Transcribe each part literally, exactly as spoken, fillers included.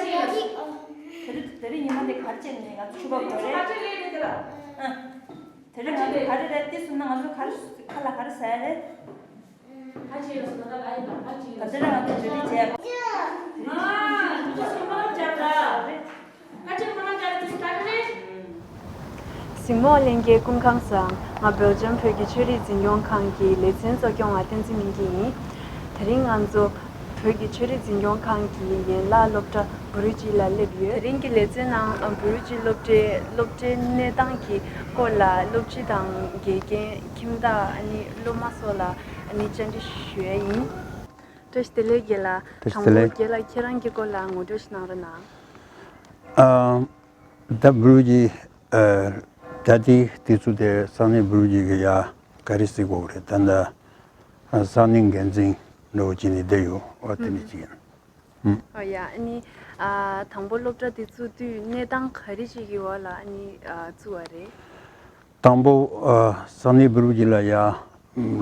དེ་རིང་དེ་རིང་ཉི་མ་འདི་ག་རེ་བྱས་ནས་ང་ཚོ་ཕྱུ་པ་དགོས་རེད། ཨ། དེ་རིང་ང་ཚོ་ག་རེ་རེད། དེ་སོང་ན་ང་ཚོ་ག་རེ་ཁ་ལག་ག་རེ་ཟ་ཡ་རེད། ད་དེ་རིང་ང་ཚོ་ཇུ་ལི་བྱས། གཟིགས་མོ་ལྷན་རྒྱས་སྐུ་ཁམས་བཟང་། ང་སྦེལ་ཇམ་བོད་ཀྱི་ཆོས་རིག་འཛིན་སྐྱོང་ཁང་གི་ལེ་ཚན་གཙོ་སྐྱོང་བ་བསྟན་འཛིན་སྨིན་སྐྱིད་ཡིན། དེ་རིང་ང་ཚོ་བོད་ཀྱི་ཆོས་རིག་འཛིན་སྐྱོང་ཁང་གི་ཡན་ལག་སློབ་གྲྭ་བུ་རུ་ཅི་ལ་སླེབས་ཡོད། དེ་རིང་གི་ལེ་ཚན་ནང་བུ་རུ་ཅི་སློབ་གྲྭའི་སློབ་གྲྭའི་གནས་སྟངས་ཀྱི་སྐོར་ལ་སློབ་སྤྱི་དང་དགེ་རྒན། ཁྱིམ་བདག་ཨ་ནི་སློབ་མ་སོགས་ལ་ཨ་ནི་བཅར་འདྲི་ཞུ་ཡ་ཡིན། བཀྲ་ཤིས་བདེ་ལེགས་རྒན་ལགས། བཀྲ་ཤིས་བདེ་ལེགས། དང་པོ་རྒན་ལགས་ཁྱེད་རང་གི་སྐོར་ལ་ངོ་སྤྲོད་ཞིག་གནང་རོགས་གནང་། ཨ། ད་བུ་རུ་ཅི། ཨ། ད་ལྟའི་དུས་ཚོད་དེ་ས་གནས་བུ་རུ་ཅི་གི་ཡ་ག་རེ་ཟེར་དགོས་རེད། ད་ལྟ་ས་གནས་འགན་འཛིན་འདྲ་བོ་བྱས་ནས་བསྡད་ཡོད་པ་དེ་འདྲ་ཅིག་ཡིན། ཨ། ཡ། ཨ་ནི། ཨ། དང་པོ་སློབ་གྲྭ་དེ་བཙུགས་དུས་གནས་སྟངས་ག་རེ་ཞིག་གི་འོག་ལ་ཨ་ནི། ཨ། བཙུགས་པ་རེད། དང་པོ། ཨ། ས་གནས་བུ་རུ་ཅི་ལ་ཡ་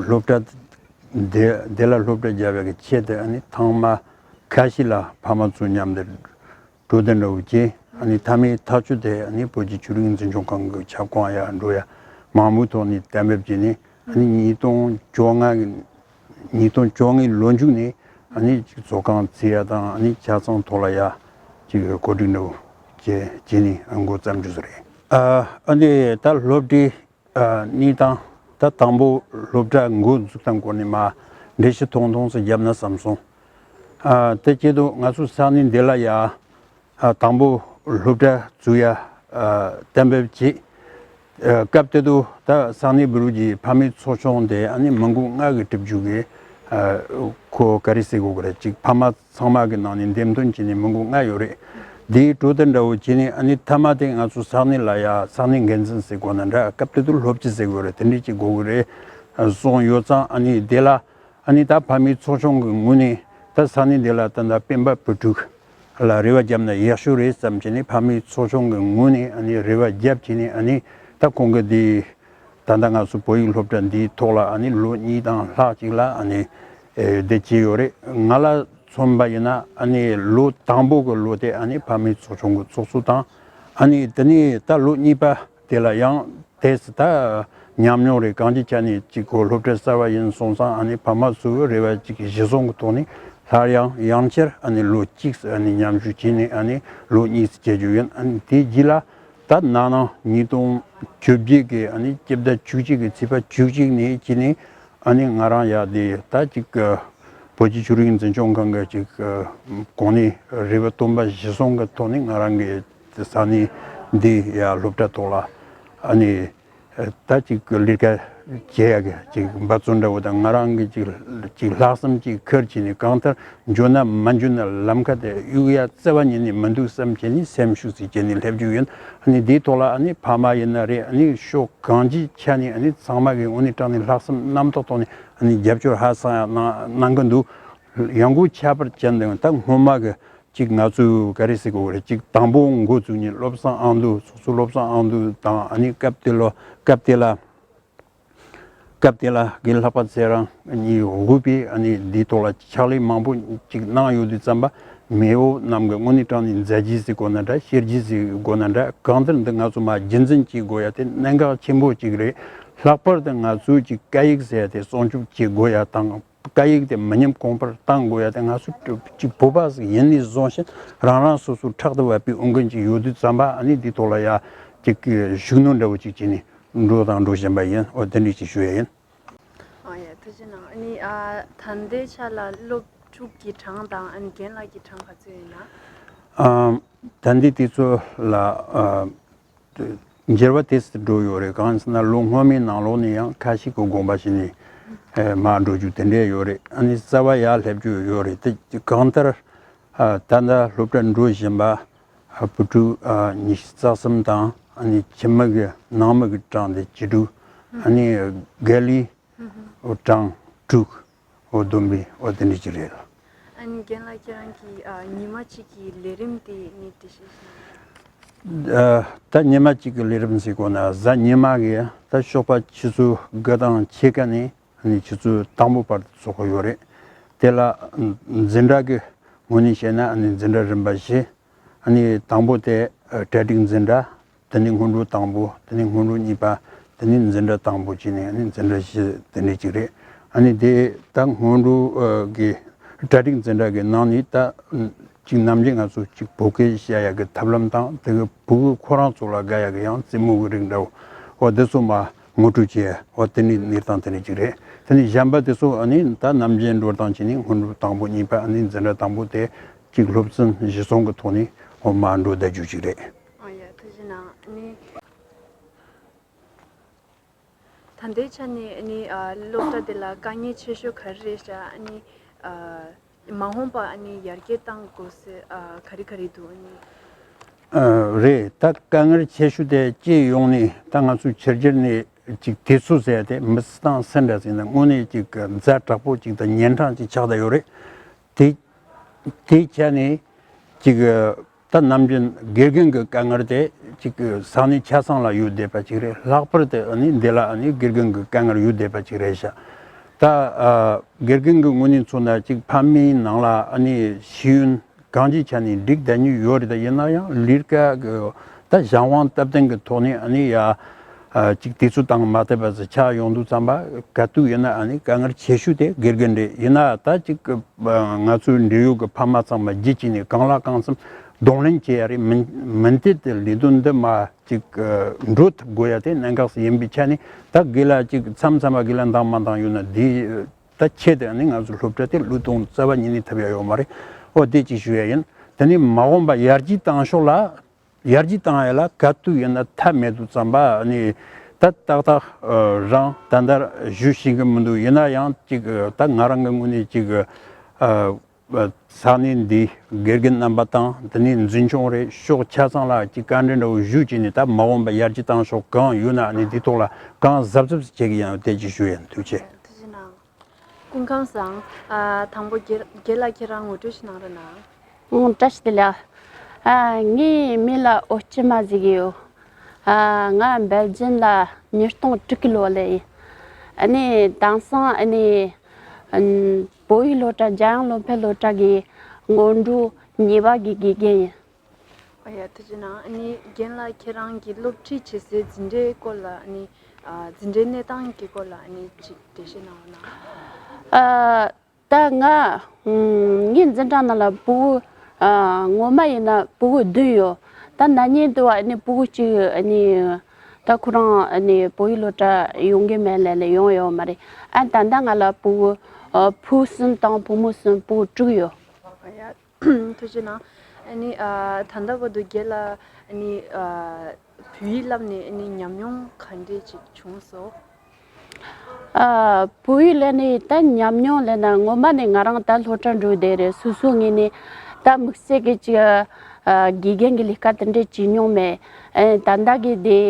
སློབ་གྲྭ་དེ་དེ་ལ་སློབ་གྲྭ་རྒྱག་པའི་ཆེད་དུ་ཨ་ནི་ཐེངས་མ་ཁ་ཤས་ལ་ཕ་མ་ཚོ་མཉམ་དུ་འགྲོ་དོན་འདྲ་བོ་བྱས། ཨ་ནི་མཐའ་མའི་ཐག་གཅོད་དེ་ཨ་ནི་བོད་ཀྱི་ཆོས་རིག་འཛིན་སྐྱོང་ཁང་གི་ཁྱབ་ཁོངས་ཡར་འགྲོ་ཡ་མང་མོས་ཐོག་ནས་གཏན་འབེབས་བྱས་ནས། ཨ་ནི་ཉིས་སྟོང་བཅོ་ལྔ་གི་ཉིས་སྟོང་བཅོ་ལྔའི་ལོ་མཇུག་ནས་ཨ་ནི་ཅིག་བཟོ་ཁང་བརྩིགས་ཡ་དང་། ཨ་ནི་ཆ་ཚང་ཐོག་ལ་ཡ་ཅིག་གོ་སྒྲིག་འདྲ་བོ་བྱས་བྱས་ནས་འགོ་བརྩམས་རྒྱུ་རེད། ཨ། ཨ་ནི་ད་སློབ་གྲྭའི། ཨ། གནས་སྟངས། ད་དང་པོ་སློབ་གྲྭ་འགོ་འཛུགས་སྟངས་སྐོར་ནས་མར་འགྲེལ་བཤད་ཐུང་ཐུང་ཞིག་བརྒྱབ་ན་བསམ་སོང་། ཨ། དེ་བྱེད་དུས་ང་ཚོ་ས་གནས་འདི་ལ་ཡ། ཨ། དང་པོ་སློབ་གྲྭ་བཙུགས་ཡ། ཨ། གཏན་འབེབས་བྱས། ཨ། སྐབས་དེ་དུས་ད་ས་གནས་བུ་རུ་ཅིའི་ཕ་མའི་ཚོགས་ཆུང་དེ་ཨ་ནི་མི་འགོ་ལྔ་གིས་གྲུབ་རྒྱུ་གི། ཨ། ཁོ་ག་རེ་ཟེར་དགོས་ཀྱི་རེད། ཅིག་ཕ་མ་ཚང་མ་གི་ནང་ནས་འདེམས་ཐོན་བྱས་ནས་མི་འགོ་ལྔ་ཡོད་རེད། དེའི་གྲོས་བསྡུར་འདྲ་བོ་བྱས་ནས་ཨ་ནི་མཐའ་མ་དེ་ང་ཚོ་ས་གནས་ལ་ཡ་ས་གནས་འགན་འཛིན་ཟེར་དགོས་ན་འདྲ། སྐབས་དེ་དུས་སློབ་སྤྱི་ཟེར་དགོས་རེད། དེ་འདྲས་ཅིག་དགོས་ཀྱི་རེད་གསུངས་ཡོད་ཙང་། ཨ་ནི་དེ་ལ། ཨ་ནི་ད་ཕ་མའི་ཚོགས་ཆུང་གི་ངོས་ནས་ད་ས་གནས་འདི་ལ་ད་ལྟ་སྤེན་པ་བུ་ཕྲུག་ལ་རེ་བ་བརྒྱབ་ན་ཡག་ཤོས་རེད་བསམ་བྱས་ནས། ཕ་མའི་ཚོགས་ཆུང་གི་ངོས་ནས་ཨ་ནི་རེ་བ་བརྒྱབ་བྱས་ནས། ཨ་ནི་ད་ཁོང་གིས་འདི་ད་ལྟ་ང་ཚོ་བོད་ཡིག་སློབ་གྲྭ་འདིའི་ཐོག་ལ་ཨ་ནི་ལོ་གཉིས་དང་ལྷག་ཅིག་ལ་ཨ་ནི་ཨེ་འདི་བྱས་ཡོད་རེད། ང་ལ་མཚོན་པ་ཡིན་ན་ཨ་ནི་ལོ་དང་པོ་གི་ལོ་དེ་ཨ་ནི་ཕ་མའི་ཚོགས་ཆུང་གི་ཚོགས་གཙོ་དང་། ཨ་ནི་དེ་ནས་ད་ལོ་གཉིས་པ་དེ་ལ་ཡང་དེ་ད་ཉམས་མྱོང་རེད། གང་ཅིའི་ཆ་ནས་ཅིག་ཁོ་སློབ་གྲྭ་གསར་པ་ཡིན་སོང་ཙང་། ཨ་ནི་ཕ་མ་ཚོའི་རེ་བ་ཅིག་གཞི་བཟུང་གི་ཐོག་ནས་སླར་ཡང་ཡང་བསྐྱར་ཨ་ནི་ལོ་གཅིག་ཨ་ནི་མཉམ་ཞུགས་བྱས་ནས་ཨ་ནི་ལོ་གཉིས་བྱེད་རྒྱུ་ཡིན། ཨ་ནི་དེའི་རྗེས་ལ་ད་ན་ནིང་ཉིས་སྟོང་བཅོ་བརྒྱད་ཀྱི་ཨ་ནི་སྤྱི་ཟླ་བཅུ་གཅིག་གི་ཚེས་པ་བཅུ་གཅིག་ནས་བྱས་ནས། ཨ་ནི་ང་རང་ཡ་དེ་ད་ཅིག་བོད་ཀྱི་ཆོས་རིག་འཛིན་སྐྱོང་ཁང་གི་ཅིག་གོང་ནས་རེ་བ་བཏོན་པ་གཞི་བཟུང་གི་ཐོག་ནས་ང་རང་གི་ས་གནས་འདི་ཡ་སློབ་གྲྭ་ཐོག་ལ་ཨ་ནི་ད་ཅིག་ལས་ཀ་བྱེད་ཡ་གི་ཅིག་འབད་བརྩོན་འདྲ་བོ་དང་། ང་རང་གི་ཅིག་ཅིག་ལྷག་བསམ་ཅིག་ཁུར་བྱས་ནས། གང་ལྟར་འཇོན་ན་མ་འཇོན་ན་ལམ་ཁ་དེ་གཡུག་ཡ་རྩ་བ་ཉིད་ནས་མི་འདུག་བསམ་བྱས་ནས་སེམས་ཤུགས་ཅིག་བསྐྱེད་ནས་སླེབས་རྒྱུ་ཡིན། ཨ་ནི་འདིའི་ཐོག་ལ་ཨ་ནི་ཕ་མ་ཡིན་ན་རེད། ཨ་ནི་ཕྱོགས་གང་ཅིའི་ཆ་ནས་ཨ་ནི་ཚང་མ་གི་དངོས་གནས་དྲང་གནས་ལྷག་བསམ་རྣམ་དག་ཐོག་ནས་ཨ་ནི་རྒྱབ་སྐྱོར་ཧ་ཅང་ཡང་གནང་གནང་གི་འདུག། ཡང་སྒོས་ཁྱད་པར་ཅན་དུ་ད་སྔོན་མ་གི་ཅིག་ང་ཚོས་ག་རེ་ཟེར་དགོས་རེད། ཅིག་དང་པོ་འགོ་བཙུགས་ནས་བློ་བཟང་ཨ་མདོ། ཚོགས་གཙོ་བློ་བཟང་ཨ་མདོ་དང་། ཨ་ནི་སྐབས་དེ་ལོ་སྐབས་དེ་ལ་སྐབས་དེ་ལ་རྒན་ལྷག་པ་ཚེ་རིང་གཉིས་དབུས་པའི་ཨ་ནི་འདིའི་ཐོག་ལ་ཕྱག་ལས་མང་པོ་ཅིག་གནང་ཡོད་དུས་ཙམ་པ། མེས་པོ་རྣམས་ཀྱི་དངོས་གནས་དྲང་གནས་མཛད་རྗེས་ཟེར་དགོས་ན་འདྲ། ཤེས་རྗེས་ཟེར་དགོས་ན་འདྲ། གང་ལྟར་འདི་ང་ཚོ་མར་རྒྱུན་འཛིན་བྱེད་དགོས་ཡ་དེ་གནད་འགག་ཆེན་པོ་ཅིག་རེད། ལྷག་པར་དུ་ང་ཚོའི་ཅིག་སྐད་ཡིག་ཟེར་ཡ་དེ་སྲུང་སྐྱོབ་བྱེད་དགོས་ཡ་དང་། སྐད་ཡིག་དེ་མི་ཉམས་གོང་འཕེལ་གཏང་དགོས་ཡ་དེ་ང་ཚོ་ཅིག་བོད་པ་ཞིག་ཡིན་ནས་བཟུང་ཞིང་། རང་རང་སོ་སོའི་ཕྲག་ཏུ་བབས་པའི་འོས་འགན་ཅིག་ཡོད་དུས་ཙམ་པ། ཨ་ནི་འདིའི་ཐོག་ལ་ཡ་ཅིག་ཤུགས་སྣོན་འདྲ་བོ་ཅིག་བྱས་ནས་འགྲོ་དང་འགྲོ་བཞིན་པ་ཡིན། འོ་དེ་འདྲ་ཅིག་ཞུ་ཡ་ཡིན། ཨ་ཡ། ཐུགས་རྗེ་གནང་། ཨ་ནི། ཨ། ད་ལྟའི་ཆ་ལ་སློབ་ཕྲུག་གི་གྲངས་དང་། ཨ་ནི་རྒན་ལགས་ཀྱི་གྲངས་ག་ཚོད་ཡིན་ན། ཨ། ད་ལྟའི་དུས་ཚོད་ལ། ཨ། འགྱུར་བ་ཏོག་ཙམ་འགྲོ་ཡོད་རེད། གང་ཟེར་ན་ལོ་སྔོན་མའི་ནང་ལོགས་ནས་ཡང་ཁ་ཤས་ཀྱི་དགོངས་པ་བཞེས་ནས་མར་འགྲོ་རྒྱུ་དེ་འདྲས་ཡོད་རེད། ཨ་ནི་རྩ་བ་ཡར་སླེབས་རྒྱུ་ཡོད་རེད། དེ་གང་ལྟར། ཨ། ད་ལྟ་སློབ་གྲྭ་འགྲོ་བཞིན་པ། ཨ། བུ་ཕྲུག་ཨ། ཉི་ཤུ་རྩ་གསུམ་དང་། ཨ་ནི་ཁྱིམ་མི་གི་ནང་མི་གི་གྲངས་དེ་བཅུ་དྲུག། ཨ་ནི་རྒན་ལགས་གྲངས་དྲུག། འོ་བསྡོམས་པས་འོ་དེ་འདྲ་ཅིག་རེད། ཨ་ནི་རྒན་ལགས་ཁྱེད་རང་གིས་ཨ་ཉི་མ་གཅིག་གི་ལས་རིམ་དེ་ངས་འགྲེལ་བཤད་ཞུ་ན། ཨ་ད་ཉི་མ་གཅིག་གི་ལས་རིམ་ཟེར་དགོས་ན་གཟའ་ཉི་མ་གི་ད་ཞོགས་པ་ཆུ་ཚོད་དགུ་དང་ཕྱེད་ཀ་ནས་ཨ་ནི་ཆུ་ཚོད་དང་པོ་བར་དུ་ཚོགས་ཀྱི་ཡོད་རེད། དེ་ལ་འཛིན་གྲྭ་གི་ངོས་ནས་བཤད་ན་ཨ་ནི་འཛིན་གྲྭ་རིམ་པ་བཞི། ཨ་ནི་དང་པོ་དེ་ཨ་གྲ་སྒྲིག་འཛིན་གྲྭ། དེ་ནས་སྔོན་འགྲོ་དང་པོ། དེ་ནས་སྔོན་འགྲོ་གཉིས་པ། དེ་ནས་འཛིན་གྲྭ་དང་པོ་བྱས་ནས་ཨ་ནི་འཛིན་གྲྭ་བཞི་དེ་འདྲ་ཅིག་རེད། ཨ་ནི་དེ་ད་སྔོན་འགྲོ་ཨ་གི་གྲ་སྒྲིག་འཛིན་གྲྭ་གི་ནང་ནས་ད་ཅིག་ནམ་རྒྱུན་ང་ཚོ་ཅིག་བོད་སྐད་བཤད་ཡག་གི་ཐབས་ལམ་དང་དེ་གི་ཕྲུ་གུ་ཁོ་རང་ཚོ་ལ་དགའ་ཡག་གི་ཡང་རྩེད་མོ་གི་རིགས་འདྲ་བོ་འོ་དེ་ཚོ་མ་ངོ་སྤྲོད་བྱས་འོ་དེ་ནས་གནས་སྟངས་དེ་འདྲ་ཅིག་རེད། དེ་ནས་གཞན་པ་དེ་ཚོ་ཨ་ནི་ད་ནམ་རྒྱུན་འགྲོ་སྟངས་བྱས་ནས་སྔོན་འགྲོ་དང་པོ་གཉིས་པ་ཨ་ནི་འཛིན་གྲྭ་དང་པོ་དེ་ཅིག་སློབ་ཚན་གཞི་བཟུང་གི་ཐོག་ནས་འོ་མ་འགྲོ་བསྡད་རྒྱུ་ཅིག་རེད། ཨ་ཡ་ཐུགས་རྗེ་གནང་། ཨ་ནི། ད་ལྟའི་ཆ་ནས་ཨ་ནི་ཨ་སློབ་གྲྭ་དེ་ལ་དཀའ་ངལ་ཆེ་ཤོས་ག་རེ་རེད་ཤག་ཨ་ནི་ཨ་མ་འོངས་པ་ཨ་ནི་ཡར་རྒྱས་གཏང་དགོས་སའི་ཨ་ག་རེ་ག་རེ་འདུག་ཨ་ནི། ཨ་རེད། ད་དཀའ་ངལ་ཆེ་ཤོས་དེ་སྤྱི་ཡོངས་ནས་ད་ང་ཚོ་ཕྱི་རྒྱལ་ནས་ཅིག་དུས་ཚོད་ཟེར་ཡ་དེ་མི་སྲིད་དང་སུ་འདྲ་ཟེར་ན་དངོས་གནས་ཅིག་ཛ་དྲག་པོ་ཅིག་དང་ཉིན་གྲངས་ཅིག་ཆགས་བསྡད་ཡོད་རེད། དེ་དེའི་ཆ་ནས་ཅིག་ད་ནམ་རྒྱུན་དགེ་རྒན་གྱི་དཀའ་ངལ་དེ་ཅིག་ས་གནས་ཆ་ཚང་ལ་ཡོད་བསྡད་པ་ཅིག་རེད། ལྷག་པར་དུ་ཨ་ནི་འདི་ལ་ཨ་ནི་དགེ་རྒན་གྱི་དཀའ་ངལ་ཡོད་བསྡད་པ་ཅིག་རེད་ཤག་ད་ཨ་དགེ་རྒན་གྱི་ངོས་ནས་མཚོན་ན་ཅིག་ཕ་མའི་ནང་ལ་ཨ་ནི་ཤེས་ཡོན་གང་ཅིའི་ཆ་ནས་འགྲིག་བསྡད་མྱོང་ཡོད་རེད། ད་ཡིན་ན་ཡང་ལས་ཀ་གི་ད་གཞན་དབང་སྟབས་བསྟུན་གྱི་ཐོག་ནས་ཨ་ནི་ཡ་ཨ་ཅིག་དུས་ཚོད་དང་མ་བསྟུན་པ་ཟིག་ཆགས་ཡོང་དུས་ཙམ་པ་ག་དུས་ཡིན་ན་ཨ་ནི་དཀའ་ངལ་ཆེ་ཤོས་དེ་དགེ་རྒན་རེད། ཡིན་ན་ད་ཅིག་ང་ཚོའི་འབྲེལ་ཡོད་ཀྱི་ཕ་མ་ཚང་མ་རྒྱུད་གཅིག་ནས་གང་ལ་གང་འཚམ་གདོང་ལེན་བྱེད་ཡ་རེད། མིན་མིན་དེ་དེ་ལས་དོན་འདི་མ་ཅིག་འགྲོ་ཐུབ་དགོས་ཡ་དེ་གནད་འགག་ཞིག་ཡིན་པའི་ཆ་ནས་ད་དགེ་ལགས་ཅིག་མཚམས་མཚམས་མ་དགེ་ལགས་འདང་མ་འདང་ཡོད་ན་དེ་ད་ཆེད་དུ་ཨ་ནི་ང་ཚོ་སློབ་གྲྭ་དེ་བློས་གཏོང་རྩ་བ་ཉིད་ནས་ཐུབ་ཡ་ཡོད་མ་རེད། འོ་དེ་ཅིག་ཞུ་ཡ་ཡིན། དེ་ནས་མ་འོངས་པ་ཡར་རྒྱས་བཏང་ཕྱོགས་ལ། ཡར་རྒྱས་བཏང་ཡ་ལ་ག་དུས་ཡིན་ན་ཐབས་མེད་དུས་ཙམ་པ་ཨ་ནི་ད་ཏག་ཏག་རང་ད་ལྟ་ཞུ་ཤེས་ཀྱི་མི་འདུག་ཡིན་ན་ཡང་ཅིག་ད་ང་རང་གི་ངོས་ནས་ཅིག་ས་གནས་འདིའི་དགེ་རྒན་རྣམ་པ་དང་དེ་ནས་འཛིན་སྐྱོང་རེད། ཕྱོགས་ཆ་ཚང་ལ་ཅིག་བཀའ་འདྲི་འདྲ་བོ་ཞུས་བྱས་ནས་ད་མ་འོངས་པ་ཡར་རྒྱས་བཏང་ཕྱོགས་གང་ཡོད་ན་ཨ་ནི་དེ་ཐོག་ལ་གང་གཟབ་གཟབ་བྱེད་ཀྱི་ཡིན་དེ་ཅིག་ཞུ་ཡ་ཡིན། ཐུགས་རྗེ་ཆེ། ཐུགས་རྗེ་གནང་། སྐུ་ཁམས་བཟང་། ཨ་དང་པོ་རྒན་རྒན་ལགས་ཁྱེད་རང་ངོ་སྤྲོད་ཞིག་གནང་རོགས་གནང་། ཨང་། བཀྲ་ཤིས་བདེ་ལེགས། ཨ་ངའི་མིང་ལ་ཨོ་ཅི་མ་ཟེར་གི་ཡོད། ཨ་ང་སྦེལ་ཇམ་ལ་ཉིས་སྟོང་དྲུག་གི་ལོ་ལ་ཡིན། ཨ་ནི་དེང་སང་ཨ་ནི་ཨ་བོད་ཡིག་སློབ་གྲྭ་འཇམ་དབྱངས་སློབ་ཕྲུག་སློབ་གྲྭ་གི་སྔོན་འགྲོ་གཉིས་པ་གི་དགེ་རྒན་ཡིན། ཨ་ཡ་ཐུགས་རྗེ་གནང་། ཨ་ནི་རྒན་ལགས་ཁྱེད་རང་གིས་སློབ་ཁྲིད་བྱེད་སའི་འཛིན་གྲྭའི་སྐོར་ལ་ཨ་ནི་ཨ་འཛིན་གྲྭའི་གནས་སྟངས་ཀྱི་སྐོར་ལ་ཨ་ནི་ཅིག་འགྲེལ་བཤད་གནང་རོགས་གནང་། ཨ་ད་ང་ཨ་ངའི་འཛིན་གྲྭ་ནང་ལ་ཕྲུ་གུ་ཨ་ངོ་མ་ཡིན་ན་ཕྲུ་གུ་བདུན་ཡོད། ད་ན་ནིང་དུ་བ་ཨ་ནི་ཕྲུ་གུ་གཅིག་ཨ་ནི་ད་ཁོ་རང་ཨ་ནི་བོད་ཡིག་སློབ་གྲྭ་ཡོང་གི་མེད་ལབ་ལ་ཡོང་ཡོད་མ་རེད། ཨ་ད་ལྟ་ང་ལ་ཕྲུ་གུ་ཨ་བུ་གསུམ་དང་བུ་མོ་གསུམ། ཕྲུ་གུ་དྲུག་ཡོད། ཨ་ཡ། ཐུགས་རྗེ་གནང་། ཨ་ནི་ཨ་ད་ལྟ་བར་དུ་རྒན་ལགས་ཨ་ནི་ཨ་བོད་ཡིག་བསླབས་ནས་ཨ་ནི་ཉམས་མྱོང་ག་འདྲས་ཅིག་བྱུང་སོང་། ཨ་བོད་ཡིག་ལབ་ནས་ད་ཉམས་མྱོང་ལབ་ན་ངོ་མ་ནས་ང་རང་ད་སློབ་གྲྭ་འགྲོ་བསྡད་རེད། སོ་སོ་ངོས་ནས་ད་དམིགས་བསལ་གྱི་ཅིག་ཨ་དགེ་རྒན་གྱི་ལས་ཀ་དེ་འདྲས་བྱེད་མྱོང་མེད། ཨ་ད་ལྟ་གི་དེ་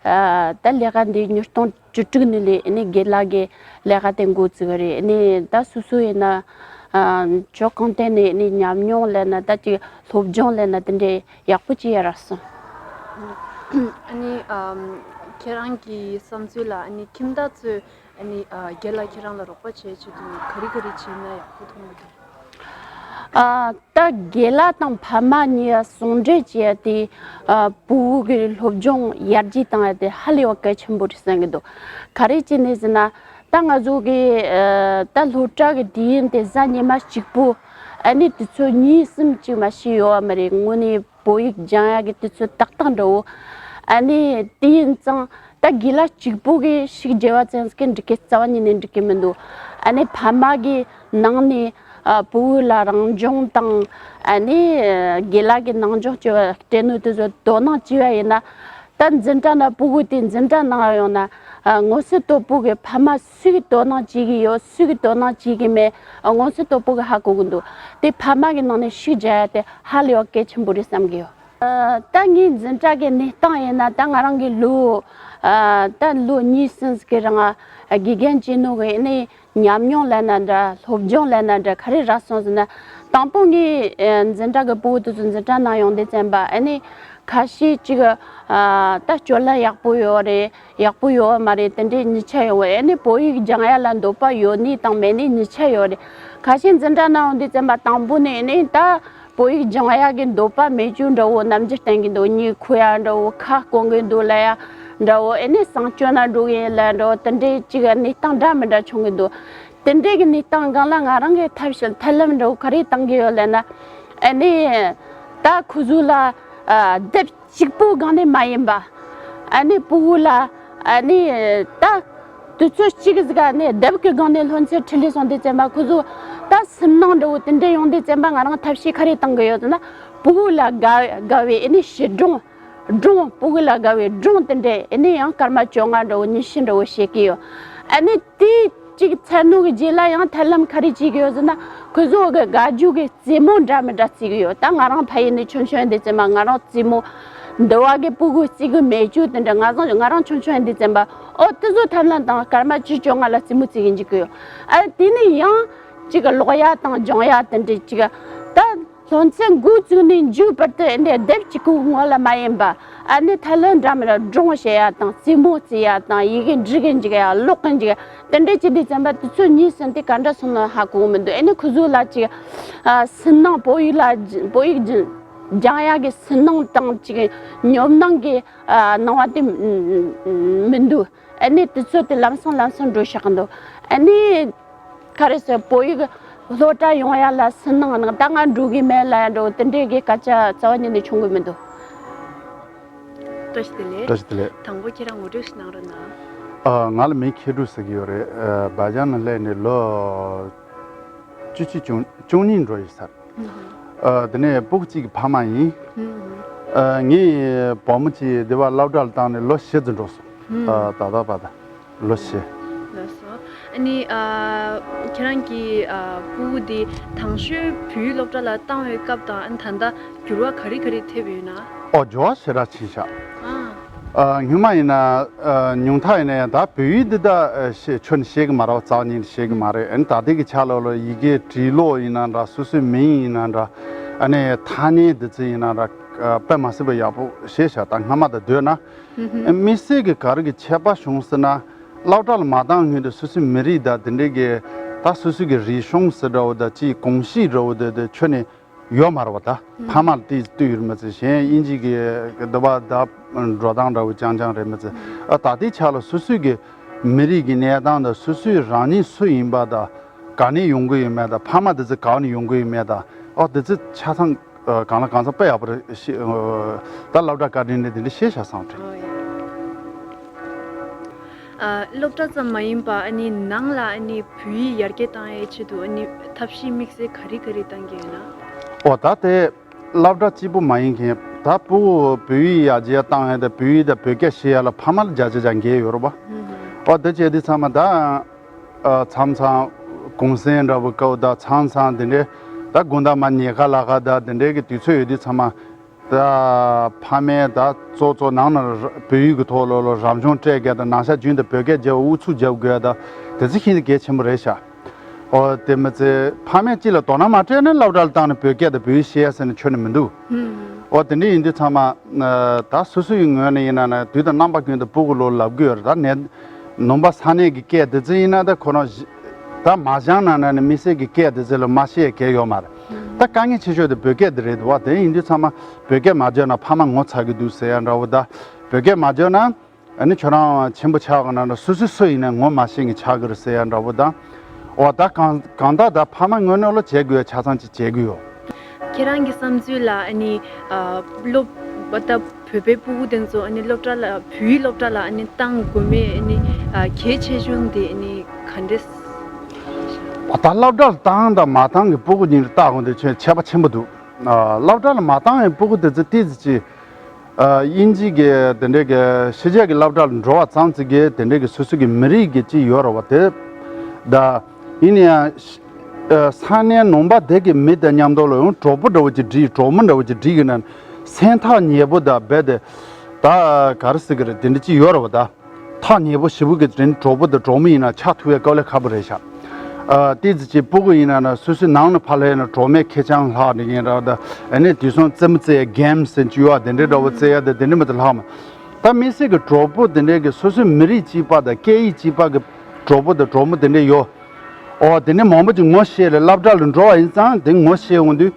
ཨ་ད་ལས་ཀ་འདི་ཉིས་སྟོང་བཅུ་དྲུག་ནས་ལས་ཨ་ནི་རྒན་ལགས་ཀྱི་ལས་ཀ་དེ་འགོ་བཙུགས་པ་རེད། ཨ་ནི་ད་སོ་སོ་ཡིན་ན་ཨ་ཕྱོགས་གང་ཐད་ནས་ཨ་ནི་ཉམས་མྱོང་ལབ་ན་ད་ཅིག་སློབ་སྦྱོང་ལབ་ན་དེ་འདྲའི་ཡག་པོ་ཅིག་ཡོད་རེད་བསམ། ཨ་ནི་ཨམ་ཁྱེད་རང་གི་བསམ་ཚུལ་ལ་ཨ་ནི་ཁྱིམ་བདག་ཚོས་ཨ་ནི་ཨ་རྒན་ལགས་ཁྱེད་རང་ལ་རོགས་པ་བྱེད་ཆེད་དུ་ག་རེ་ག་རེ་བྱས་ན་ཡག་པོ་མཐོང་གི་འདུག་ཨ་ད་རྒན་ལགས་དང་ཕ་མ་གཉིས་ཟུང་འབྲེལ་བྱས་ཏེ་ཨ་ཕྲུ་གུ་གི་སློབ་སྦྱོང་ཡར་རྒྱས་བཏང་ཡ་དེ་ཧ་ལས་པ་གལ་ཆེན་པོ་རེད་བསམ་གྱི་འདུག་ག་རེ་བྱས་ནས་ཟེར་ན་ད་ང་ཚོ་གི་ཨ་ད་སློབ་གྲྭ་གི་དུས་ཡུན་དེ་གཟའ་ཉི་མ་གཅིག་པོ་ཨ་ནི་དུས་ཚོད་གཉིས་གསུམ་ཅིག་མ་ཞིག་ཡོད་པ་མ་རེད། དངོས་གནས་བོད་ཡིག་སྦྱང་ཡག་གི་དུས་ཚོད་ཏག་ཏག་འདྲ་བོ། ཨ་ནི་དེ་ཡིན་ཙང་ད་རྒན་ལགས་གཅིག་པོ་གིས་ཤིག་བྱས་པ་ཙམ་ཟིག་གིས་འགྲིག་གི་རྩ་བ་ཉིད་ནས་འགྲིག་གི་མི་འདུག་ཨ་ནི་ཕ་མ་གི་ནང་ནས་ཨ་ཕྲུ་གུ་ལ་རང་སྦྱོང་དང་ཨ་ནི་རྒན་ལགས་ཀྱི་ནང་སྦྱོང་བྱས་པ་སྤྲད་ནོ་དེ་ཚོ་དོ་སྣང་བྱས་པ་ཡིན་ན། ད་འཛིན་གྲྭ་ནང་ཕྲུ་གུ་དེ་འཛིན་གྲྭ་ནང་ཡོང་ན་ཨ་ངོ་སོ་དོ་ཕྲུ་གུའི་ཕ་མ་སུ་གིས་དོ་སྣང་བྱེད་ཀྱི་ཡོད། སུ་གིས་དོ་སྣང་བྱེད་ཀྱི་མེད། ཨ་ངོ་སོ་དོ་ཕྲུ་གུས་ཧ་གོ་གི་འདུག་དེ་ཕ་མ་གི་ནང་ནས་ཤིག་བྱས་ཡ་དེ་ཧ་ལས་པ་གལ་ཆེན་པོ་རེད་བསམ་གི་ཡོད། ཨ་ད་ངའི་འཛིན་གྲྭ་གི་གནས་སྟངས་ཡིན་ན་ད་ང་རང་གི་ལོ་ཨ་ད་ལོ་གཉིས་གསུམ་ཟིག་གི་རིང་ཨ་ དགེ་རྒན་བྱས་ནོ་གི་ཨ་ནི་ཉམས་མྱོང་ལབ་ན་འདྲ། སློབ་སྦྱོང་ལབ་ན་འདྲ། ག་རེ་རག་སོང་ཟེར་ན། དང་པོ་ངས་ཨ་འཛིན་གྲྭ་གི་སྤུ་གུ་དེ་ཚོ་འཛིན་གྲྭ་ནང་ཡོང་དུས་ཙམ་པ་ཨ་ནི་ཁ་ཤས་ཅིག་ཨ་ད་སྤྱོད་ལམ་ཡག་པོ་ཡོད་རེད། ཡག་པོ་ཡོད་མ་རེད། དེ་འདྲའི་གཉིས་ཆ་ཡོད་རེད། ཨ་ནི་བོད་ཡིག་སྦྱང་ཡ་ལ་འདོད་པ་ཡོད་ནི་དང་མེད་ནི་གཉིས་ཆ་ཡོད་རེད། ཁ་ཤས་འཛིན་གྲྭ་ནང་ཡོང་དུས་ཙམ་པ་དང་པོ་ནས་ཨ་ནི་ད་བོད་ཡིག་སྦྱང་ཡ་གི་འདོད་པ་མེད་རྒྱུ་འདྲ་བོ། རྣམ་འགྱུར་བསྟན་གི་འདུག་གཉིད་ཁུག་ཡ་འདྲ་བོ། ཁ་སྐོམ་གི་འདུག་ལབ་ཡ་འདྲ་བོ། ཨ་ནི་གསང་སྤྱོད་ན་འགྲོ་གི་ཡིན་ལབ་འདྲ་བོ། དེ་འདྲའི་ཅིག་གནས་སྟངས་འདྲ་མི་འདྲ་བྱུང་གི་འདུག་དེ་འདྲའི་གི་གནས་སྟངས་སྒང་ལ་ང་རང་གི་ཐབས་ཤེས་ཐབས་ལམ་འདྲ་བོ་ག་རེ་བཏང་གི་ཡོད་ལབ་ན། ཨ་ནི་ད་ཁོ་ཚོ་ལ་ཨ་དེབ་གཅིག་པོའི་སྒང་ནས་མ་ཡིན་པ། ཨ་ནི་སྤུ་གུ་ལ་ཨ་ནི་ད་དུས་ཚོད་གཅིག་ཟིག་ག་ནས་དེབ་ཀྱི་སྒང་ནས་སློབ་ཚན་ཁྲིད་ལས་སོང་དུས་ཙམ་པ་ཁོ་ཚོ་ད་སུན་སྣང་འདྲ་བོ་དེ་འདྲ་ཡོང་དུས་ཙམ་པ་ང་རང་ཐབས་ཤེས་ག་རེ་བཏང་གི་ཡོད་ཟེར་ན། སྤུ་གུ་ལ་དགའ་དགའ་བའི་ཨ་ནི་ཞི་སྒྲུང་། སྒྲུང་། སྤུ་གུ་ལ་དགའ་བའི་སྒྲུང་དེ་འདྲས་ཨ་ནི་ཡང་སྐར་མ་བཅོ་ལྔ་འདྲ་བོ་ཉི་ཤུ་འདྲ་བོ་བཤད་ཀྱི་ཡོད། ཨ་ནི་དེ་གཅིག་ཚར་ནོ་གི་རྗེས་ལ་ཡང་ཐབས་ལམ་ག་རེ་བྱེད་ཀྱི་ཡོད་ཟེར་ན། ཁོ་ཚོ་གི་དགའ་རྒྱུ་གི་རྩེད་མོ་འདྲ་མི་འདྲ་རྩེ་གི་ཡོད། ད་ང་རང་ཕ་ཡུལ་ནས་ཆུང་ཆུང་ཡིན་དུས་ཙམ་པ་ང་རང་རྩེད་མོ་འདི་བ་གི་སྤུ་གུ་རྩེ་གི་མེད་རྒྱུ་དེ་འདྲ། ང་ཚོ་ང་རང་ཆུང་ཆུང་ཡིན་དུས་ཙམ་པ་ཨོ་དེ་ཚོ་ཐབས་ལམ་དང་སྐར་མ་བཅུ་བཅོ་ལྔ་ལ་རྩེད་མོ་རྩེ་གི་འཇུག་གི་ཡོད། ཨ་དེ་ནས་ཡང་གཅིག་གི་ཀློག་ཡ་དང་སྦྱོང་ཡ་དེ་འདྲའི་གཅིག་ད་སློབ་ཚན་འགོ་བཙུགས་ནས་མཇུག་བར་དུ་འདི་དེབ་གཅིག་གི་ངོ་ལ་མ་ཡིན་པ། ཨ་ནི་ཐ་ལན་འདྲ་མི་འདྲ་སྒྲུང་བཤད་ཡ་དང་རྩེད་མོ་རྩེ་ཡ་དང་ཡི་གེ་འབྲི་གི་འཇུག་ཡ། ཀློག་གི་འཇུག་ཡ། དེ་འདྲ་བྱེད་དུས་ཙམ་པ་དུས་ཚོད་གཉིས་ཟིན་ཏེ་ག་འདྲ་སོང་ན་ཧ་གོ་གི་མི་འདུག་ཨ་ནི་ཁོ་ཚོ་ལ་ཅིག་ཨ་སུན་སྣང་། བོད་ཡིག་ལ་བོད་ཡིག་སྦྱང་ཡ་གི་སུན་སྣང་དང་ཅིག་ཉོབ་སྣང་གི་ཨ་སྣང་བ་དེ་མི་འདུག་ཨ་ནི་དུས་ཚོད་དེ་ལམ་སང་ལམ་སང་འགྲོ་བཞག་གི་འདུག་ཨ་ནི། ག་རེ་ཟེར། བོད་ཡིག་སློབ་གྲྭ་ཡོང་ཡ་ལ་སུན་སྣང་ནང་ད་ང་འགྲོ་གི་མེད་ལབ་ཡ་འདྲ་བོ་དེ་འདྲའི་གི་སྐད་ཆ་རྩ་བ་ཉིད་ནས་བྱུང་གི་མི་འདུག་བཀྲ་ཤིས་བདེ་ལེགས། བཀྲ་ཤིས་བདེ་ལེགས། དང་པོ་ཁྱེད་རང་ངོ་སྤྲོད་ཞིག་གནང་རོགས་གནང་། ཨ། ང་ལ་མིང་མཁས་གྲུབ་ཟེར་གྱི་ཡོད་རེད། ཨ། བ་ཇང་ནང་སླེབས་ནས་ལོ་བཅུ་གཅིག་བཅུ་བཅུ་གཉིས་འགྲོ་ཡི་ཟེར། ཨ། དེ་ནས་སྤུ་གུ་གཅིག་གི་ཕ་མ་ཡིན། ཨ། ངའི་བུ་མོ་གཅིག་འདི་བ་སློབ་གྲྭ་ལ་བཏང་ནས་ལོ་བཞི་ཙམ་འགྲོ་སོང་། ཨ། ད་ལྟ་བར་དུ། ལོ་བཞི། ལགས་སོ། ཨ་ནི་ཨ་ཁྱེད་རང་གི་ཨ་སྤུ་གུ་དེ་དང་ཤོས་བོད་ཡིག་སློབ་གྲྭ་ལ་བཏང་བའི་སྐབས་དང་ཨ་ནི་ད་ལྟ་འགྱུར་བ་ག་རེ་ག་རེ་ཐེབས་ཡོད་ན། ཨོ། འགྱུར་བ་ཞེ་དྲག་ཕྱིན་ཤག་ཨ། ཨ། སྔོན་མ་ཡིན་ན་ཨ་ཉུང་མཐའ་ཡིན་ན་ཡང་ད་བོད་ཡིག་འདི་ད་ཨ་ཤེས་ཁྱོན་ནས་ཤེས་གི་མ་རེད་པ། རྩ་བ་ཉིད་ནས་ཤེས་གི་མ་རེད། ཨ་ནི་ད་ལྟའི་གི་ཆ་ལོ་ལོ་ཡི་གེ་བྲིས་ཀློག་ཡིན་ན་འདྲ། སོ་སོའི་མིང་ཡིན་ན་འདྲ། ཨ་ནི་ཐ་སྙད་འདི་ཚོ་ཡིན་ན་འདྲ། ཨ། དཔེ་མ་སྲིད་པ་ཡག་པོ་ཤེས་ཤག་ད་སྔ་མ་དང་བསྡུར་ན། དམིགས་བསལ་གྱི་ག་རེ་གི་ཁྱད་པར་བྱུང་ཟེར་ན། སློབ་གྲྭ་ལ་མ་བཏང་སྔོན་དུ་སོ་སོའི་མི་རིགས་དང་དེ་འདྲའི་གི་ད་སོ་སོའི་གི་རིག་གཞུང་ཟེར་འདྲ་བོ་དང་ཅིག་གོམས་གཤིས་འདྲ་བོ་དེ་དེ་ཁྱོན་ནས་ཡོད་མ་རེད་པ། ད་ཕ་མ་ལ་ཏོག་ཙམ་ལྟོས་ཡོད་མ་ཚད། གཞན་དབྱིན་ཇི་གི་གི་འདི་བ་ད་འགྲོ་སྟངས་འདྲ་བོ་རྐྱང་རྐྱང་རེད་མ་ཚད། ཨ། ད་ལྟའི་ཆ་ལ་སོ་སོའི་གི་མི་རིགས་ཀྱི་གནས་སྟངས་དང་སོ་སོའི་རང་ཉིད་སུ་ཡིན་པ་དང་ག་ནས་ཡོང་གི་ཡོད་མེད་དང་ཕ་མ་དེ་ཚོ་ག་ནས་ཡོང་གི་ཡོད་མེད་དང་། ཨོ། དེ་ཚོ་ཆ་ཚང་། ཨ། གང་ལ་གང་འཚམ་དཔེ་ཡག་པོ་རེད་ཤེས། ཨ། ད་སློབ་གྲྭ་བཀའ་དྲིན་ནས་དེ་འདྲ་ཤེས་བྱ་སང་དྲན། ཨོ་ཡ། ཨ། སློབ་གྲྭ་ཙམ་མ་ཡིན་པ་ཨ་ནི་ནང་ལ་ཨ་ནི་བོད་ཡིག་ཡར་རྒྱས་བཏང་ཡའི་ཆེད་དུ་ཨ་ནི་ཐབས་ཤེས་དམིགས་བསལ་ག་རེ་ག་རེ་བཏང་གི་ཡོད་ན། ཨོ། ད་དེ་སློབ་གྲྭ་གཅིག་པུ་མ་ཡིན་མཁན་ད་སྤུ་གུ་བོད་ཡིག་ཡར་རྒྱས་བཏང་ཡ་དང་བོད་ཡིག་དང་བོད་སྐད་ཤེས་ཡ་ལ་ཕ་མ་ལ་བརྒྱ་ཆ་བརྒྱ་འགན་ཡོད་རེད་པ། ཨོ། དེ་བྱས་དུས་ཚང་མ་ད། ཨ། མཚམས་མཚམས་གུང་སེང་འདྲ་བོ་སྐབས་དང་མཚམས་མཚམས་དེ་འདྲའི་ད་དགོང་དག་མ་ཉལ་ཁ་ལ་ཁ་དང་དེ་འདྲའི་གི་དུས་ཚོད་ཡོད་དུས་ཚང་མ་ད་ཕ་མས་ད་གཙོ་གཙོ་ནང་ན་བོད་ཡིག་གི་ཐོག་ལོ་ལོ་རང་སྦྱོང་སྤྲད་དགོས་དང་། ནང་ཤག་རྒྱུན་དུ་བོད་སྐད་རྒྱབ་ཨུ་ཚུགས་རྒྱབ་དགོས་དང་། དེ་ཚོ་ཤིན་ཏུ་གལ་ཆེན་པོ་རེད་ཤག་ཨོ། དེ་མི་ཚེ་ཕ་མས་གཅིག་ལ་དོ་སྣང་མ་སྤྲད་ན་སློབ་གྲྭ་ལ་བཏང་ནས་བོད་སྐད་དང་བོད་ཡིག་ཤེས་ཡ་ཟེར་ནས་ཁྱོན་ནས་མི་འདུག་ཨོ། དེ་འདྲ་ཡིན་དུས་ཚང་མ་ད་སོ་སོ་ཡི་ངོས་ནས་ཡིན་ན་ན་དུས་དང་རྣམ་པ་ཀུན་ཏུ་སྤུ་གུ་ལོ་ལབ་དགོས་ཡོད་རེད། ད་ནས་ནང་པ་ས་གནས་ཀྱི་སྐད་དེ་ཚོ་ཡིན་ན་ད་ཁོ་རང་ད་མ་སྦྱངས་ན་ན་ནི་དམིགས་བསལ་གྱི་སྐད་དེ་ཚོ་ལ་མ་ཤེས་གལ་ཡོད་མ་རེད། ད་དཀའ་ངལ་ཆེ་ཤོས་དེ་བོད་སྐད་དེ་རེད་འདུག་བ། དེ་ཡིན་དུས་ཚང་མ་བོད་སྐད་མ་སྦྱངས་ན་ཕ་མ་ངོ་ཚ་གི་འདུག་ཟེར་ཡ་འདྲ་བོ། ད་བོད་སྐད་མ་སྦྱངས་ན་ཨ་ནི་ཁྱོད་རང་ཆེན་པོ་ཆགས་གི་ན་འདྲ། སོ་སོ་སུ་ཡིན་ན་ངོ་མ་ཤེས་མཁན་ཆགས་གི་རེད་ཟེར་ཡ་འདྲ་བོ་དང་། འོ། ད་གང་གང་ལྟར་ད་ཕ་མ་ངོས་ནས་ལོ་བྱེད་དགོས་ཡ་ཆ་ཚང་ཅིག་བྱེད་དགོས་ཡོད། ཁྱེད་རང་གི་བསམ་ཚུལ་ལ་ཨ་ནི་ཨ་སློབ་ད་བོད་པའི་སྤུ་གུ་དེ་ཚོ་ཨ་ནི་སློབ་གྲྭ་ལ་བོད་ཡིག་སློབ་གྲྭ་ལ་ཨ་ནི་བཏང་དགོས་མེད་ཨ་ནི་ཨ་གལ་ཆེ་ཆུང་དེ་ཨ་ནི་ག་འདྲས། ད་སློབ་གྲྭ་ལ་བཏང་དང་མ་བཏང་གི་སྤུ་གུ་གཉིས་ལ་བལྟ་དགོས་དེ་ཁྱོན་ཁྱད་པར་ཆེན་པོ་འདུག་ཨ་སློབ་གྲྭ་ལ་མ་བཏང་བའི་སྤུ་གུ་དེ་ཚོ་ཏོག་ཙམ་ཅིག་ཨ་དབྱིན་ཇི་གི་དེ་འདྲའི་གི་ཕྱི་རྒྱལ་གྱི་སློབ་གྲྭ་ལ་འགྲོ་བ་ཙམ་ཅིག་གིས་དེ་འདྲའི་གི་སོ་སོ་གི་མི་རིགས་ཀྱི་ཅིག་ཡོད་རེད་བ། དེ་ད་ཡིན་ན་ཡང་ཨ་ས་གནས་ནང་པ་དེ་གི་མི་དང་མཉམ་དུ་ལ་ཡང་གྲོགས་པོ་འདྲ་བོ་ཅིག་སྒྲིག་གྲོགས་མོ་འདྲ་བོ་ཅིག་སྒྲིག་གི་ན་སེམས་ཐག་ཉེ་པོ་དང་རྦད་དེ་ད་ག་རེ་ཟེར་གི་རེད། དེ་འདྲ་ཅིག་ཡོད་རེད་བ། ད་ ཐག་ཉེ་པོ་ཞེ་པོ་གི་དེ་འདྲའི་གྲོགས་པོ་དང་གྲོགས་མོ་ཡིན་ན་ཆགས་ཐུབ་པའི་དཀའ་ལས་ཁག་པོ་རེད་ཤག་ཨ་ཏི་ཙི་ཅིག་སྤུ་གུ་ཡིན་ན་ན་སོ་སོའི་ནང་ནས་ཕར་སླེབས་ན་གྲོགས་མོའི་ཁེར་རྐྱང་ལྷག་འགྲོ་མཁན་རེད་ད། ཨ་ནི་དུས་སང་རྩེད་མོ་རྩེ་ཡ་གེམ་ཟེར་གྱི་ཡོད་ཨ། དེ་འདྲའི་འདྲ་བོ་རྩེ་ཡ་དེ་དེ་འདྲའི་མི་དེ་ལྷག་མ། ད་དམིགས་བསལ་གྱི་གྲོགས་པོ་དེ་འདྲའི་གི་སོ་སོའི་མི་རིགས་གཅིག་པ་དང་སྐད་ཡིག་གཅིག་པ་གི་གྲོགས་པོ་དང་གྲོགས་མོ་དེ་འདྲའི་ཡོད། ཨོ་དེ་ནས་མང་པོ་ཅིག་ངོ་ཤེས་ལ་སློབ་གྲྭ་ལ་འགྲོ་བ་ཡིན་ཙང་དེ་ངོ་ཤེས་འོང་དུས།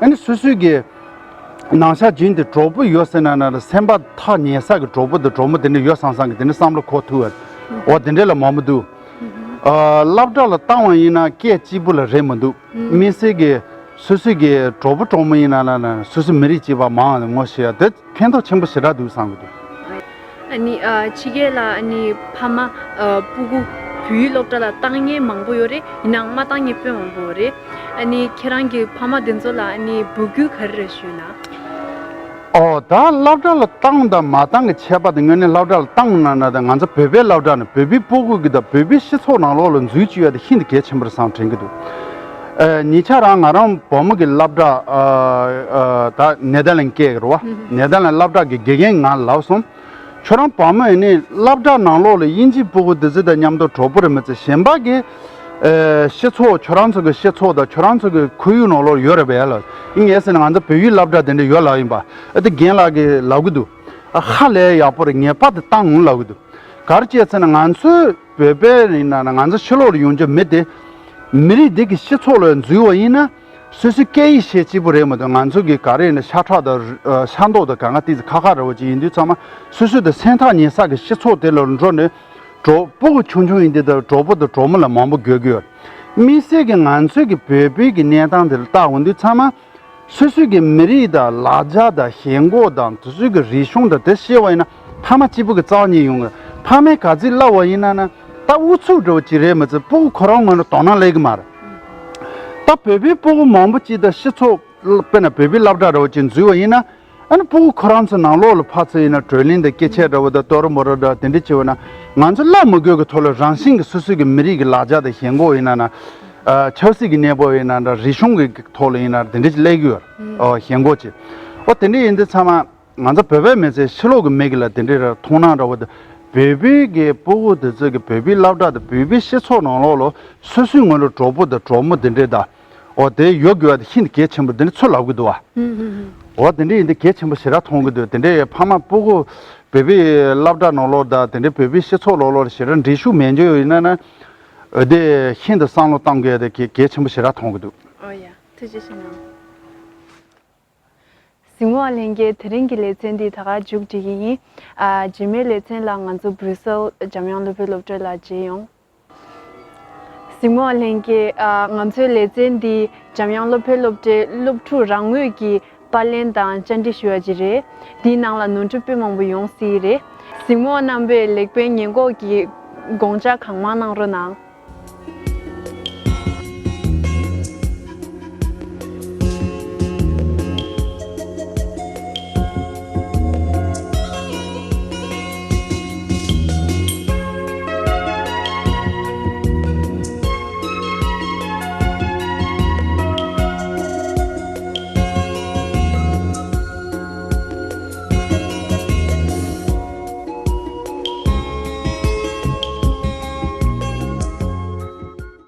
ཨ་ནི་སོ་སོའི་གི་ནང་ཤག་རྒྱུན་དུ་གྲོགས་པོ་ཡོད་ཟེར་ན་ན་ལ་སེམས་པ་ཐག་ཉེ་ས་གི་གྲོགས་པོ་དང་གྲོགས་མོ་དེ་འདྲ་ཡོད་སང་སང་གི་དེ་འདྲ་བསམ་བློ་འཁོར་ཐུབ་པ། འོ་དེ་འདྲ་ལ་མང་པོ་འདུག་ཨ་སློབ་གྲྭ་ལ་བཏང་བ་ཡིན་ན་སྐད་གཅིག་པུ་ལ་རེད་མི་འདུག་དམིགས་བསལ་གི་སོ་སོའི་གི་གྲོགས་པོ་གྲོགས་མོ་ཡིན་ན་ན་ན་སོ་སོའི་མི་རིགས་གཅིག་པ་མང་བ་ངོ་ཤེས་ཡ་དེ་ཕན་ཐོགས་ཆེན་པོ་ཞེ་དྲག་འདུག་བསམ་གི་འདུག་ཨ་ནི་ཨ་ཕྱི་རྒྱལ་ལ་ཨ་ནི་ཕ་མ་ཨ་སྤུ་གུ་བོད་ཡིག་སློབ་གྲྭ་ལ་བཏང་མཁན་མང་པོ་ཡོད་རེད། ཡིན་ནའང་མ་བཏང་མཁན་དཔེ་མང་པོ་ཡོད་རེད། ཨ་ནི་ཁྱེད་རང་གི་ཕ་མ་དེ་ཚོ་ལ་ཨ་ནི་འབོད་སྐུལ་ག་རེ་རེ་ཞུས་ན། ཨོ་ད་སློབ་གྲྭ་ལ་བཏང་དང་མ་བཏང་གི་ཁྱད་པར་དེ་དངོས་གནས་སློབ་གྲྭ་ལ་བཏང་ན་ན་ད་ང་ཚོ་བོད་པའི་སློབ་གྲྭ་ནས་བོད་པའི་སྤུ་གུ་གི་ད་བོད་པའི་སྤྱི་ཚོགས་ནང་ལོགས་ལ་འཛུལ་བཅུག་ཡ་དེ་ཤིན་ཏུ་གལ་ཆེན་པོ་རེད་བསམ་དྲན་གི་འདུག་ཨ་ཉེ་ཆར་རང་ང་རང་བུ་མོ་གི་སློབ་གྲྭ་ཨ་ཨ་ད་ནེ་དར་ལན་སྐད་གི་རེད་བ། ནེ་དར་ལན་སློབ་གྲྭ་གི་དགེ་རྒན་ང་ལབ་སོང་། ཁྱོད་རང་བུ་མོ་ཡིན་ནི་སློབ་གྲྭ་ནང་ལོགས་ལ་དབྱིན་ཇིའི་སྤུ་གུ་དེ་ཚོ་དང་མཉམ་དུ་གྲོགས་པོ་རེད་མི་ཚེ་གཞན་པ་གི་ཨེ་སྤྱི་ཚོགས་ཁྱོད་རང་ཚོ་གི་སྤྱི་ཚོགས་དང་ཁྱོད་རང་ཚོ་གི་ཁོར་ཡུག་ནང་ལོགས་ཡོད་རེད་པས་ལ། ཨིན་ངས་ཟེར་ན་ང་ཚོ་བོད་ཡིག་སློབ་གྲྭ་དེ་འདྲ་ཡོད་ལབ་ཡིན་པ། ཨ་དེ་རྒན་ལགས་ཀྱིས་ལབ་གི་འདུག་ཨ་ཧ་ལས་ཡག་པོ་རེད། ངེས་པར་དུ་བཏང་འོང་ལབ་གི་འདུག་ག་རེ་བྱས་ཟེར་ན་ང་ཚོའི་བོད་པའི་ཡིན་ན་ང་ཚོ་ཕྱི་ལོགས་ལ་ཡོང་རྒྱུ་མི་དེ་མི་རིགས་འདི་གི་སྤྱི་ཚོགས་ལ་འཛུལ་བ་ཡིན་ན། སོ་སོའི་སྐད་ཡིག་ཤེས་གཅིག་པུ་རེད་མ་གཏོགས་ང་ཚོ་གི་ག་རེ་ཡིན་ན་ཤ་ཁྲག་དང་ཨ་ཤ་མདོག་དང་གང་ག་ཏིག་ཙི་ཁ་ཁ་ར་བ་ཅིག་ཡིན་དུས་ཚང་མ་སོ་སོ་དང་སེམས་ཐག་ཉེ་ས་གི་སྤྱི་ཚོགས་དེ་ལ་འགྲོ་ནས་གྲོགས་སྤུ་གུ་ཆུང་ཆུང་ཡིན་དུས་དང་གྲོགས་པོ་དང་གྲོགས་མོ་ལ་མང་པོ་དགོས་ཀྱི་ཡོད། དམིགས་བསལ་གྱི་ང་ཚོའི་གི་བོད་པའི་གི་གནས་སྟངས་དེ་ལ་བལྟ་འོང་དུས་ཚང་མ་སོ་སོའི་གི་མི་རིགས་དང་ལ་རྒྱ་དང་ཞེན་ཁོག་དང་དེ་ཚོའི་གི་རིག་གཞུང་དང་དེ་ཤེས་པ་ཡིན་ན་ཕ་མ་གཅིག་པུ་གི་རྩ་བ་ཉིད་ཡོང་གི། ཕ་མས་ག་ཚོད་བསླབ་པ་ཡིན་ན་ན་ད་ཨུ་ཚུགས་འདྲ་བོ་ཅིག་རེད་མ་ཚད་སྤུ་གུ་ཁོ་རང་ངོས་ནས་དོ་སྣང་སླེབས་གི་མ་རེད། ད་བོད་པའི་སྤུ་གུ་མང་པོ་ཅིག་དང་སྤྱི་ཚོགས་དཔེར་ན་བོད་པའི་སློབ་གྲྭ་འདྲ་བོ་ཅིག་འཛུལ་བ་ཡིན་ན། ཨ་ནི་སྤུ་གུ་ཁོ་རང་ཚོ་ནང་ལོགས་ལ་ཕར་ཚུར་ཡིན་ན་བགྲོ་གླེང་དང་སྐད་ཆ་འདྲ་བོ་དང་ཏོ་རོ་མོ་རོ་འདྲ་དེ་འདྲ་བྱེད་བ་ན་ང་ཚོ་བསླབ་མི་དགོས་ཀྱི་ཐོག་ལ་རང་བཞིན་གྱིས་སོ་སོ་གི་མི་རིགས་ཀྱི་ལ་རྒྱ་དང་ཞེན་ཁོག་ཡིན་ན་ན་ཨ་ཆབ་སྲིད་ཀྱི་གནས་བབ་ཡིན་ན་འདྲ་རིག་གཞུང་གི་ཐོག་ལ་ཡིན་ན་དེ་འདྲ་ཅིག་སླེབས་ཀྱི་ཡོད་རེད། ཨོ་ཞེན་ཁོག་ཅིག་ཨོ་དེ་འདྲ་ཡིན་དུས་ཚང་མ་ང་ཚོ་བོད་པའི་མི་ཚེ་ཕྱི་ལོགས་ཀྱི་མི་གི་ལ་དེ་འདྲ་ར་མཐོང་སྣང་འདྲ་བོ་དང་བོད་པའི་གི་སྤུ་གུ་དེ་ཚོ་གི་བོད་པའི་སློབ་གྲྭ་དང་བོད་པའི་སྤྱི་ཚོགས་ནང་ལོགས་ལ་སོ་སོའི་ངོས་ལ་གྲོགས་པོ་དང་གྲོགས་མོ་དེ་འདྲ་དང་། འོ་དེ་ཡོད་དགོས་པ་དེ་ཤིན་ཏུ་གལ་ཆེན་པོ་དེ་འདྲ་ཚུར་ལབ་གི་འདུག་བ། ཧུམ་ཧུམ་ཧུམ། འོ་དེ་འདྲ་ཡིན་དེ་གལ་ཆེན་པོ་ཞེ་དྲག་མཐོང་གི་འདུག་དེ་འདྲའི་ཕ་མ་སྤུ་གུ་བོད་པའི་སློབ་གྲྭ་ནང་ལོགས་དང་དེ་འདྲའི་བོད་པའི་སྤྱི་ཚོགས་ལོགས་ལོགས་ཞེ་དྲག་འདྲིས་ཤུགས་མེད་འཇོག་ཡོད་ཡིན་ན་ན། འོ་དེ་ཤིན་ཏུ་བསམ་བློ་གཏོང་དགོས་དེ་གལ་གལ་ཆེན་པོ་ཞེ་དྲག་མཐོང་གི་འདུག་འོ་ཡ། ཐུགས་རྗེ་ཆེ་གནང་། གཟིགས་མོ་བ་ལྷན་རྒྱས། དེ་རིང་གི་ལེ་ཚན་འདི་ད་ག་མཇུག་སྒྲིལ་གྱི་ཡིན། ཨ་རྗེས་མའི་ལེ་ཚན་ལ་ང་ཚོ་སྦྲུ་སེལ་འཇམ་དབྱངས་སློབ་དཔོན་སློབ་གྲྭ་ལ་མཇལ་ཡོང་། གཟིགས་མོ་བ་ལྷན་རྒྱས། ཨ་ང་ཚོའི་ལེ་ཚན་འདི་འཇམ་དབྱངས་སློབ་དཔོན་སློབ་གྲྭའི་སློབ་ཕྲུག་རང་ངོས་ཀྱི་པར་ལེན་དང་བཅར་འདྲི་ཞུ་བ་ཅིག་རེད། འདིའི་ནང་ལ་ནོར་འཁྲུལ་དཔེ་མང་པོ་ཡོང་སྲིད་རེད། གཟིགས་མོ་བ་རྣམ་པས་ལེགས་སྤེལ་ཉེས་འགོག་གི་དགོངས་འཆར་གང་མང་གནང་རོགས་གནང་།